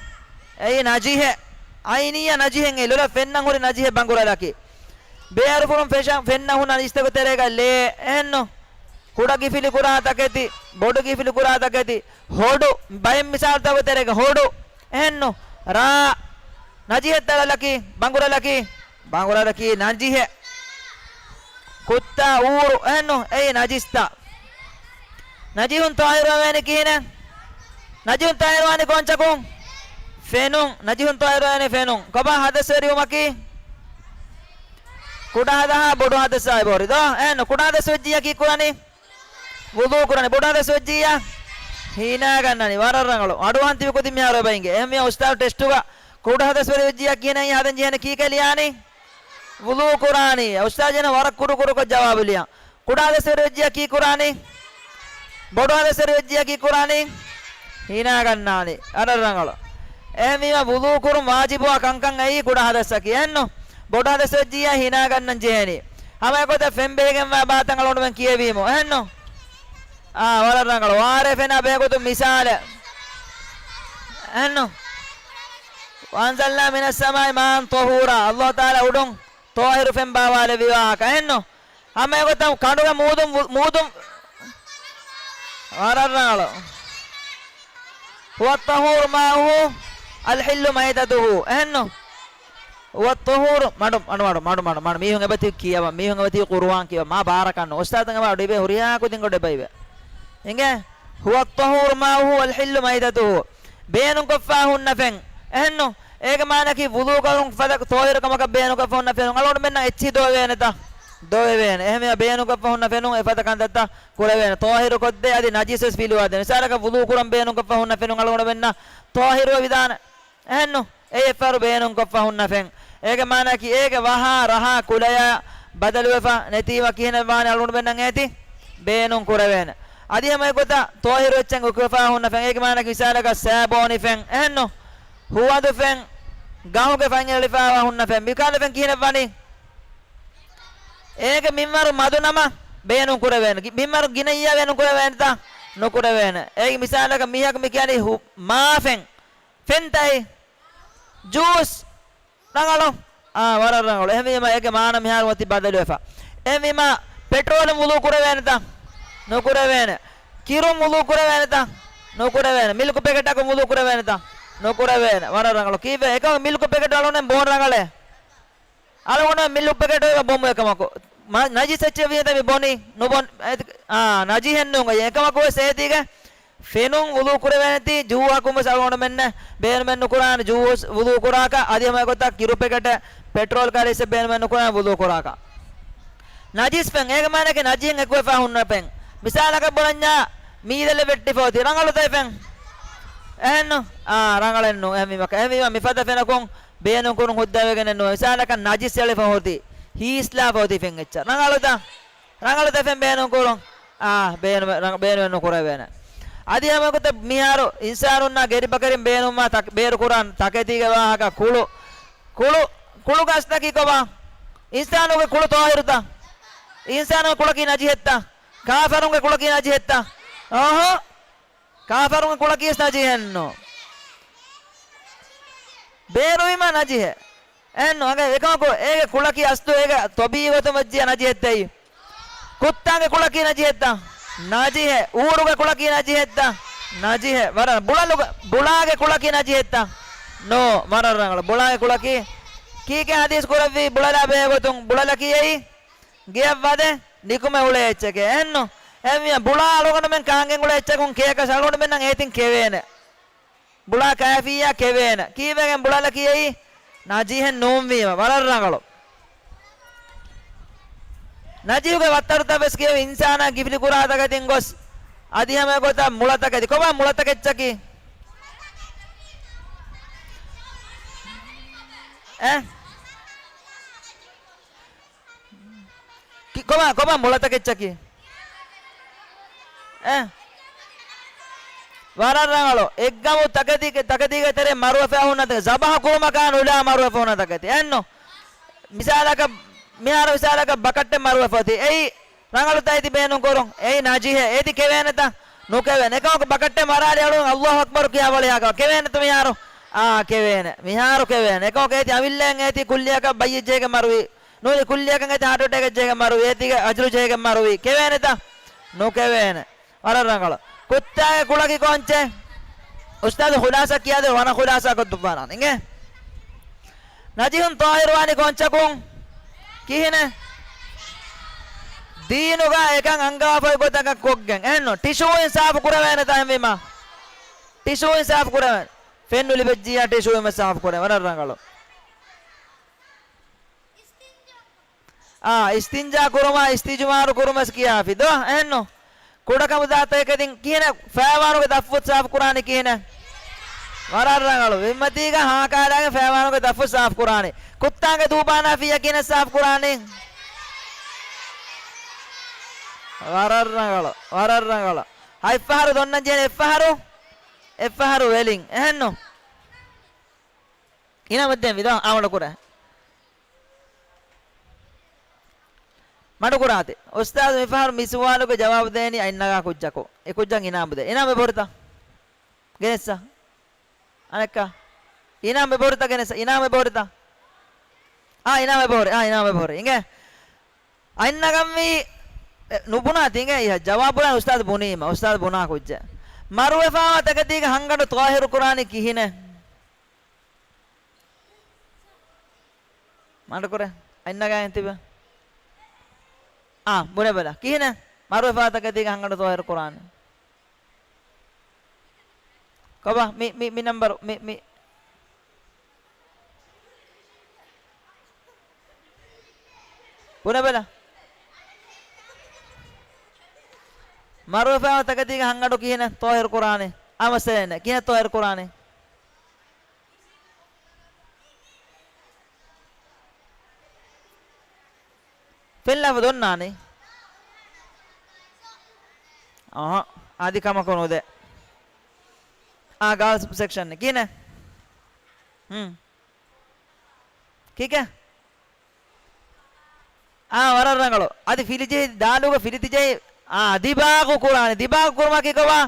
އެއީ ނަޖިހެއް. އައިނިއްޔާ ނަޖިހެއް. އެ ލޮލަށް ފެންނަން ހުރި ނަޖިހެއް ބަނގުރަލަކީ. ބޭރުފުޅުން ފެށަ-، ފެންނަން ހުންނަ ނަޖިސްތަކުގެ ތެރޭގަ ލޭ އެހެންނު. ކުޑަ ގިފިލި ކުރާ ތަކެތި، ބޮޑު ގިފިލި ކުރާ ތަކެތި، ހޮޑު، ބައެއް މިސާލުތަކުގެ ތެރޭގަ ހޮޑު އެހެންނު. ރާ، ނަޖިހެއްތަ ރަލަކީ، ބަނގުރަލަކީ؟ ބަނގުރަލަކީ ނަޖިހެއް. ކުއްތާ އޫރު އެހެންނު، އެއީ ނަޖިސްތައް. ނަޖިހުން ޠާހިރުވާނީ ކިހިނެއް؟ ނަޖިހުން ޠާހިރުވާނީ ކޮންޗަކުން؟ ފެނުން. ނަޖިހުން ޠާހިރުވާނީ ފެނުން. ކޮބާ ހަދަސްވެރިވުމަކީ؟ ކުޑަ ހަދަހާ ބޮޑު ހަދަސާއި ބޯރި ދޯ؟ އެހެންނު، ކުޑަ ހަދަސް ވެއްޖިއްޔާ ކީއްކުރަނީ؟ ވުޟޫ ކުރަނީ. ބޮޑު ހަދަސް ވެއްޖިއްޔާ ހިނާގަންނަނީ. ވަރަށް ރަނގަޅު. އަޑުއަހަން ތިބި ކުދިން މިހާރު އެބަ އިނގޭ. އެހެންވީމަ އުސްތާދު ޓެސްޓުގަ ކުޑަ ހަދަސްވެރި ވެއްޖިއްޔާ ކިހިނެއް ހަދަން ޖެހޭނެ ކީކޭ ލިޔާނީ؟ ވުޟޫ ކުރާނީ. އުސްތާދު ޖެހޭނެ ވަރަށް ކުރު ކުރުކޮށް ޖަވާބު ލިޔަން. ކުޑަ ހަދަސްވެރި ވެއްޖިއްޔާ ކީއްކުރާނީ؟ ބޮޑު ހަދަސްވެރި ވެއްޖިއްޔާ ކީއްކުރާނީ؟ ހިނާގަންނާނީ. ވަރަށް ރަނގަޅު. އެހެންވީމަ ވުޟޫ ކުރުން ވާޖިބުވާ ކަންކަން އެއީ ކުޑަ ހަދަސްއަކީ. އެހެންނު؟ ބޮޑު ހަދަސް ވެއްޖިއްޔާ ހިނާގަންނަން ޖެހޭނީ. ހަމަ އެގޮތަށް ފެން ބެހިގެންވާ ބައިތައް އަޅުގަނޑުމެން ކިޔެވީމު. އެހެންނު؟ އާ، ވަރަށް ރަނގަޅު. ވާރޭ ފެނާ ބެހޭގޮތުން މިސާލެއް. އެހެންނު؟ وأنزلنا من السماء ماء طهورا. އައްލާހު ތަޢާލާ އުޑުން ޠާހިރު ފެން ބާވާލެއްވި ވާހަކަ. އެހެންނު؟ ހަމަ އެގޮތަށް ކަނޑުގެ މޫދުން ވު-، މޫދުން. ވަރަށް ރަނގަޅު. هو الطهور ماؤه الحل ميتته. އެހެންނު؟ هو الطهور. މަޑު، މަޑު، މަޑު، މަޑު، މަޑު. މީހުން އެބަތި ކިޔަވަ، މީހުން އެބަތި ޤުރުއާން ކިޔަވަ. މާ ބާރަކަށް ނު. އުސްތާދު އެބަ އަޑު އިބޭ ހުރިހާ ކުދިން ގޮޑެއް އެބަ އިވޭ. އިނގޭ؟ هو الطهور ماؤه الحل ميتته. ބޭނުންކޮށްފަ ހުންނަ ފެން. އެހެންނު؟ އޭގެ މާނައަކީ ވުޟޫ ކުރުން ފަދަ ޠާހިރު ކަމަކަށް ބޭނުންކޮށްފަ ހުންނަ ފެނުން. އަޅުގަނޑުމެންނަށް އެއްޗިހި ދޮވެވޭނެތަ؟ ދޮވެވޭނެ. އެހެންވެ ބޭނުންކޮށްފަ ހުންނަ ފެނުން އެފަދަ ކަންތައްތައް ކުރެވޭނެ. ޠާހިރު ކޮށްދޭ އަދި ނަޖިސް ވެސް ފިލުވާދޭނެ. މިސާލަކަށް ވުޟޫ ކުރަން ބޭނުންކޮށްފަ ހުންނަ ފެނުން އަޅުގަނޑުމެންނަށް ޠާހިރުވެވިދާނެ. އެހެންނު؟ އެއީ އެއްފަހަރު ބޭނުންކޮށްފަ ހުންނަ ފެން. އޭގެ މާނައަކީ އޭގެ ވަހާ ރަހާ ކުލަޔާ ބަދަލުވެފަ ނެތީމަ ކިހިނެއްވާނެ އަޅުގަނޑުމެންނަށް އޭތި؟ ބޭނުން ކުރެވޭނެ. އަދި ހަމަ އެގޮތަށް ޠާހިރު އެއްޗެއް އުކުވެފަ ހުންނަ ފެން. އޭގެ މާނައަކީ މިސާލަކަށް ސާބޯނި ފެން. އެހެންނު؟ ހުވަދު ފެން، ގަހުގެ ފަން އެޅިފައިވާ ހުންނަ ފެން. މިކާލަ ފެން ކިހިނެއްވާނީ؟ އޭގެ މިންވަރު މަދު ނަމަ ބޭނުން ކުރެވޭނެ. ގި-، މިންވަރު ގިނައްޔާ ބޭނުން ކުރެވޭނެތަ؟ ނުކުރެވޭނެ. އޭގެ މިސާލަކަށް މީހަކު މި ކިޔަނީ ހު-، މާ ފެން. ފެންތައް. ޖޫސް. ރަނގަޅު. އާ، ވަރަށް ރަނގަޅު. އެހެންވީމަ އޭގެ މާނަ މިހާރު އޮތީ ބަދަލުވެފަ. އެހެންވީމަ ޕެޓްރޯލުން ވުޟޫ ކުރެވޭނެތަ؟ ނުކުރެވޭނެ. ކިރުން ވުޟޫ ކުރެވޭނެތަ؟ ނުކުރެވޭނެ. މިލްކު ޕެކެޓަކުން ވުޟޫ ކުރެވޭނެތަ؟ ނުކުރެވޭނެ. ވަރަށް ރަނގަޅު. ކީއްވެ؟ އެކަމަކު މިލްކު ޕެކެޓު އަޅުގަނޑުމެން ބޯން ރަނގަޅޭ. އަޅުގަނޑުމެން މިލްކު ޕެކެޓު އެބަ ބޮމު އެކަމަކު. މަ-، ނަޖިސް އެއްޗެއް ވީތަ މި ބޮނީ؟ ނުބޮން. އާ، ނަޖިހެއް ނޫން. އެކަމަކު ވެސް އޭތީގެ ފެނުން ވުޟޫ ކުރެވޭނެތީ، ޖޫހަކުން ވެސް އަޅުގަނޑުމެންނަށް ބޭނުމެއް ނުކުރާނެ ޖޫހު ވުޟޫ ކުރާކަށް. އަދި ހަމަ އެގޮތަށް ކިރު ޕެކެޓެއް ޕެޓްރޯލް ކާރިސް ބޭނުމެއް ނުކުރާނެ ވުޟޫ ކުރާކަށް. ނަޖިސް ފެން، އޭގެ މާނައަކީ ނަޖިހެއް އެކުވެފަ ހުންނަ ފެން. މިސާލަކަށް ބުނަންޏާ މީދަލެއް ވެއްޓިފަ އޮތީ. ރަނގަޅުތަ އެ ފެން؟ އެހެންނު؟ އާ، ރަނގަޅެއް ނޫން. އެހެންވީމަ، އެހެންވީމަ މިފަދަ ފެނަކުން ބޭނުން ކުރުން ހުއްދަވެގެނެއް ނުވޭ. މިސާލަކަށް ނަޖިސް އެޅިފަ ހުރި، ހީސްލާފަ ހުރި ފެން އެއްޗެއް. ރަނގަޅުތަ؟ ރަނގަޅުތަ ފެން ބޭނުން ކުރުން؟ އާ، ބޭނުމެއް، ރަނގ-، ބޭނުމެއް ނުކުރެވޭނެ. އަދި ހަމަ އެގޮތަށް މިހާރު އިންސާނުންނާ ގެރިބަކަރިން ބޭނުންވާ ތަކް-، ބޭރުކުރާން ތަކެތީގެ ވާހަކަ ކުޅު، ކުޅު، ކުޅު ގަސްތަކީ ކޮބާ؟ އިންސާނުގެ ކުޅު ޠާހިރުތަ؟ އިންސާނުގެ ކުޅަކީ ނަޖިހެއްތަ؟ ކާފަރުންގެ ކުޅަކީ ނަޖިހެއްތަ؟ އަހަ. ކާފަރުންގެ ކުޅަކީ ވެސް ނަޖިހެއްނު. ބޭރުވީމަ ނަޖިހެއް. އެހެންނު. އަނގަ އެކަމަކު އޭގެ ކުޅަކީ އަސްލު އޭގެ ޠަބީޢީ ގޮތުން ވެއްޖިޔާ ނަޖިހެއްތަ އެއީ؟ ކުއްތާގެ ކުޅަކީ ނަޖިހެއްތަ؟ ނަޖިހެއް. އޫރުގެ ކުޅަކީ ނަޖިހެއްތަ؟ ނަޖިހެއް. ވަރަށް ބުޅަލުގެ، ބުޅާގެ ކުޅަކީ ނަޖިހެއްތަ؟ ނޯ. ވަރަށް ރަނގަޅު. ބުޅާގެ ކުޅަކީ. ކީކޭ ޙަދީޘް ކުރެއްވީ ބުޅަލާ ބެހޭ ގޮތުން؟ ބުޅަލަކީ އެއީ ގެޔަށް ވަދެ ނިކުމެ އުޅޭ އެއްޗެކޭ. އެހެންނު؟ އެހެންވީމަ ބުޅާ އަޅުގަނޑުމެން ކާންގެން އުޅޭ އެއްޗަކުން ކޭކަށް އަޅުގަނޑުމެންނަށް އޭތިން ކެވޭނެ. ބުޅާ ކައިފިއްޔާ ކެވޭނެ. ކީއްވެގެން ބުޅަލަކީ އެއީ ނަޖިހެއް ނޫންވީމަ. ވަރަށް ރަނގަޅު. ނަޖީހުގެ ވައްތަރުތައް ވެސް ކިޔެވި އިންސާނާ ގިފިލި ކުރާ ތަކެތިން ގޮސް، އަދި ހަމަ ގޮތަށް މުޅަ ތަކެތި. ކޮބާ މުޅަ ތަކެއްޗަކީ؟ އެ؟ ކި-، ކޮބާ، ކޮބާ މުޅަ ތަކެއްޗަކީ؟ އެ؟ ވަރަށް ރަނގަޅު. އެއްގަމު ތަކެތީގެ، ތަކެތީގެ ތެރެ މަރުވެފަ ހުންނަ ތަކެތި. ޒަބަހަ ކުރުމަކާ ނުލާ މަރުވެފަ ހުންނަ ތަކެތި. އެއްނު؟ މިސާލަކަށް، މިހާރު މިސާލަކަށް ބަކައްޓެއް މަރުވެފަ އޮތީ. އެއީ ރަނގަޅު ތަކެތި ބޭނުން ކުރުން. އެއީ ނާޖީހެއް. އޭތި ކެވޭނެތަ؟ ނުކެވޭނެ. އެކަމަކު ބަކައްޓެއް މަރާލި އަޅުން އައްލާހު އަކްބަރު ކިޔާ ބަލި ހާކަ. ކެވޭނެތަ މިހާރު؟ އާ، ކެވޭނެ. މިހާރު ކެވޭނެ. އެކަމަކު އޭތި އަވިއްލައިން އޭތި ކުއްލިއަކަށް ބައްޔެއް ޖެހިގެން މަރުވީ. ނޫނީ ކުއްލިއަކަށް އޭތި ހާޓް އެޓޭކެއް ޖެހިގެން މަރުވީ. އޭތީގެ އަޖުރު ޖެހިގެން މަރުވީ. ކެވޭނެތަ؟ ނުކެވޭނެ. ވަރަށް ރަނގަޅު. ކުއްތާގެ ކުޅަކި ކޯންޗެއް؟ އުސްތާޛު ޚުލާސާ ކިޔާދޭ، ވަރަށް ޚުލާސާ ކޮށްދުއްވާނާނެ. އިނގޭ؟ ނަޖީހުން ޠާހިރުވާނީ ކޯންޗަކުން؟ ކިހިނެއް؟ ދީނުގަ އެކަން އަންގަވާފައި ގޮތަކަށް ކޮށްގެން. އެހެންނު؟ ޓިޝޫއިން ސާފު ކުރެވޭނެތަ އެހެންވީމާ؟ ޓިޝޫއިން ސާފު ކުރެވޭނެ. ފެން ނުލިބެއްޖިއްޔާ ޓިޝޫއިން ސާފު ކުރޭ. ވަރަށް ރަނގަޅު. އާ، އިސްތިންޖާ ކުރުމާ އިސްތިޖުމާރު ކުރުމަސް ކިޔާފި ދޯ؟ އެހެންނު؟ ކުޑަކަމުދާ ތަކެތިން ކިހިނެއް؟ ފައިވާނުގެ ދަށްފުށް ސާފު ކުރާނީ ކިހިނެއް؟ ވަރަށް ރަނގަޅު. ބިންމަތީގަ ހާކާލާގެން ފައިވާނުގެ ދަށްފުށް ސާފު ކުރާނީ. ކުއްތާގެ ދޫބާނާ ފިއްޔަ ކިހިނެއް ސާފު ކުރާނީ؟ ވަރަށް ރަނގަޅު. ވަރަށް ރަނގަޅު. ހަތްފަހަރު ދޮންނަން ޖެހޭނެ އެއްފަހަރު، އެއްފަހަރު ވެލިން. އެހެންނު؟ އިނާމެއް ދޭން ވިދާ އާ މަޑުކުރޭ. މަޑުކުރާތި. އުސްތާޛު މިފަހަރު މި ސުވާލުގެ ޖަވާބު ދޭނީ އަތްނަގާ ކުއްޖަކު. އެ ކުއްޖަށް އިނާމު ދޭ. އިނާމެއް ބޯރިތަ؟ ގެނެއްސަ. އަނެއްކާ. އިނާމެއް ބޯރިތަ ގެނެއްސަ. އިނާމެއް ބޯރިތަ؟ އާ، އިނާމެއް ބޯރި. އާ، އިނާމެއް ބޯރި. އިނގޭ. އަތްނަގަންވީ، އެ، ނުބުނާ ތިނގޭ އިހަށް ޖަވާބު ދާން އުސްތާޛު ބުނީމަ. އުސްތާޛު ބުނާ ކުއްޖެއް. މަރުވެފާވާ ތަކެތީގެ ހަންގަނޑު ޠާހިރު ކުރާނީ ކިހިނެއް؟ މަޑުކުރޭ. އަތްނަގައިން ތިބެ. އާ، ބުނެބަލަ. ކިހިނެއް؟ މަރުވެފާ ތަކެތީގެ ހަންގަނޑު ޠާހިރު ކުރާނީ. ކޮބާ؟ މި، މި، މި ނަންބަރު، މި، މި. ބުނެބަލަ. މަރުވެފާ ތަކެތީގެ ހަންގަނޑު ކިހިނެއް ޠާހިރު ކުރާނީ؟ އާ، މައްސަލައެއް ނެތް. ކިހިނެއް ޠާހިރު ކުރާނީ؟ ފެން ލާފަ ދޮންނާނީ؟ އަހަ، އަދި ކަމަކު ނުދޭ. އާ، ގާލްސް ސެކްޝަން ކިހިނެއް؟ ހުން. ކީކޭ؟ އާ، ވަރަށް ރަނގަޅު. އަދި ފިލިޖެހި، ދާލުގަ ފިލި ތިޖެހި، އާ، ދިބާގު ކުރާނެ. ދިބާގު ކުރުމަކީ ކޮބާ؟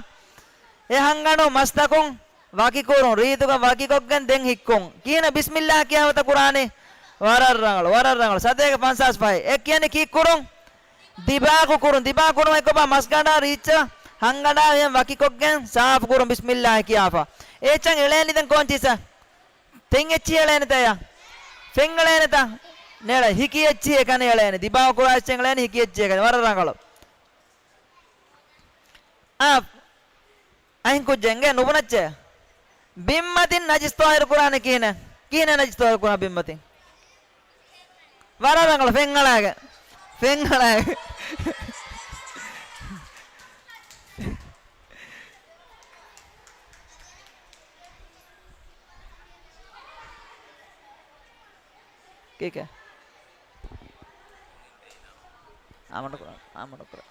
އެ ހަންގަނޑު މަސްތަކުން ވަކިކުރުން، ރީތުގަ ވަކިކޮށްގެން ދެން ހިއްކުން. ކިހިނެއް ބިސްމިއްލާ ކިޔާފަތަ ކުރާނީ؟ ވަރަށް ރަނގަޅު، ވަރަށް ރަނގަޅު. ސަތޭކަ ފަންސާސް ފަހެއް. އެ ކިޔަނީ ކީއްކުރުން؟ ދިބާގު ކުރުން. ދިބާ ކުރުމަކީ ކޮބާ؟ މަސްގަނޑާ ރީއްޗަށް ހަންގަނޑާ އެހެން ވަކިކޮށްގެން ސާފު ކުރުން ބިސްމިއްލާ ކިޔާފަ. އެއްޗެއް އެޅޭނީ ދެން ކޯން ޗީޒެއް؟ ތެން އެއްޗިހި އެޅޭނެތަ އެޔާ؟ ފެން އެޅޭނެތަ؟ ނެޅޭ. ހިކި އެއްޗިހި އެކަނި އެޅޭނެ. ދިބާ ކުރާ އެއްޗެއް އެޅޭނެ ހިކި އެއްޗިހި އެކަނި. ވަރަށް ރަނގަޅު. އާ، އަހިން ކުއްޖެއް އިނގޭ ނުބުނައްޗޭ. ބިންމަތިން ނަޖިސް ޠާހިރު ކުރާނީ ކިހިނެއް؟ ކިހިނެއް ނަޖިސް ޠާހިރު ކުރާ ބިންމަތިން؟ ވަރަށް ރަނގަޅު. ފެން އަޅާގެން. ފެން އަޅާގެން. ކީކޭ؟ އާ، މަޑުކުރަ، އާ، މަޑުކުރަ.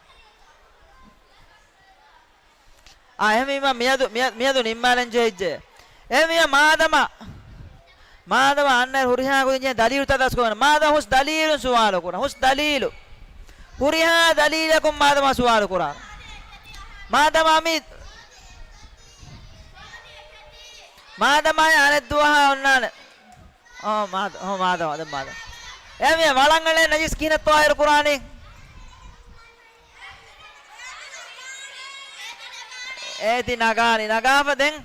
އާ، އެހެންވީމަ މިއަދު، މިއަ-، މިއަދު ނިންމާލަން ޖެހިއްޖެ. އެހެންވީމަ މާދަމާ، މާދަމާ އަންނަ ހުރިހާ ކުދިން ޖެހޭ ދަލީލުތައް ދަސްކޮށްގެން. މާދަމާ ހުސް ދަލީލުން ސުވާލު ކުރަން. ހުސް ދަލީލު. ހުރިހާ ދަލީލަކުން މާދަމާ ސުވާލު ކުރާން. މާދަމާ މި، މާދަމާއަށް އަނެއް ދުވަހާ އޮންނާނެ. އޯ، މާދަ-، އޯ، މާދަމާ، ދެން މާދަމާ. އެހެންވީމަ ވަޅަށް އެޅޭ ނަޖިސް ކިހިނެއް ޠާހިރު ކުރާނީ؟ އޭތި ނަގާނީ، ނަގާފަ ދެން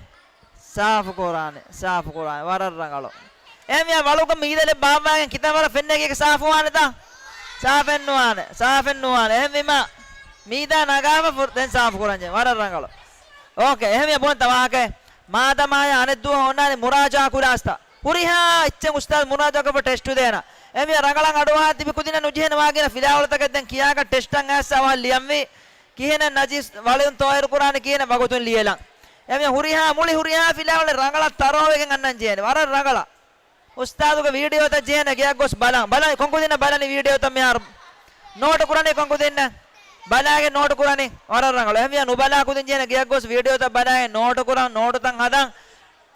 ސާފު ކުރާނެ، ސާފު ކުރާނެ. ވަރަށް ރަނގަޅު. އެހެންވީމަ ވަޅުގަ މީދަލެއް ބާއްވާގެން ކިތަން ވަރަށް ފެންނައިގެ ސާފުވާނެތަ؟ ސާފެއް ނުވާނެ، ސާފެއް ނުވާނެ. އެހެންވީމަ މީދާ ނަގާފަ ފުރ-، ދެން ސާފު ކުރަންޖެ. ވަރަށް ރަނގަޅު. އޯކޭ، އެހެންވީމަ ބުނަންތަ ވާހަކައެއް. މާދަމާއަށް އަނެއް ދުވަހު އޮންނާނެ މުރާޖާ ކުރާސްތަ. ހުރިހާ އެއްޗެއް އުސްތާޛު މުރާޖާކޮށްފަ ޓެސްޓު ދޭނަ. އެމިޔަ ރަނގަޅަށް އަޑުއަހާ ތިބި ކުދިންނަށް ނުޖެހެން ވާގިނަ ފިލާވަޅުތަކެއް ދެން ކިޔާކަށް ޓެސްޓަށް އައިސް އަވަހަށް ލިޔަންވީ. ކިހިނެއް ނަޖިސް ވަޅުން ތޯއިރު ކުރާނެ ކިހިނެއް ވަގުތުން ލިޔެލަން. އެމިޔަ ހުރިހާ މުޅި ހުރިހާ ފިލާވަޅެއް ރަނގަޅަށް ތަރަވެގެން އަންނަން ޖެހޭނެ. ވަރަށް ރަނގަޅަށް. އުސްތާދުގެ ވީޑިއޯތައް ޖެހޭނެ ގެއަށް ގޮސް ބަލަން. ބަލަން ކޮންކުދިންނަށް ބަލަނީ ވީޑިއޯތައް މިހާރު؟ ނޯޓު ކުރަނީ ކޮންކުދިންނަށް؟ ބަލާގެން ނޯޓު ކުރަނީ. ވަރަށް ރަނގަޅު. އެހެންވިޔާ ނުބަލާ ކުދިން ޖެހޭނެ ގެއަށް ގޮސް ވީޑިއޯތައް ބަލާގެން ނޯޓު ކުރަން، ނޯޓުތައް ހަދަން.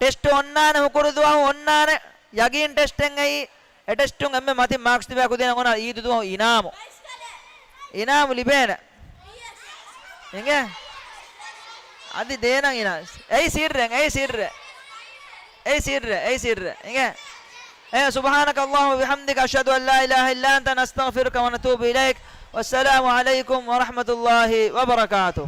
ޓެސްޓު އޮންނާނެ ހުކުރު ދުވަހު އޮންނާނެ. ޔަގީން ޓެސްޓެއް އެއީ. އެ ޓެސްޓުން އެންމެ މަތިން މާކްސް ތިބޭ ކުދިންނަށް އޮންނާނެ އީދު ދުވަހު އިނާމު. އިނާމު ލިބޭނެ. އިނގޭ؟ އަދި ދޭނަން އިނާމު. އެއީ ސިއްރެއް، އެއީ ސިއްރެއް. އެއީ ސިއްރެއް، އެއީ ސިއްރެއް. އިނގޭ؟ އޭ، سبحانك اللهم وبحمدك، أشهد أن لا إله إلا أنت، نستغفرك ونتوب إليك. والسلام عليكم ورحمة الله وبركاته.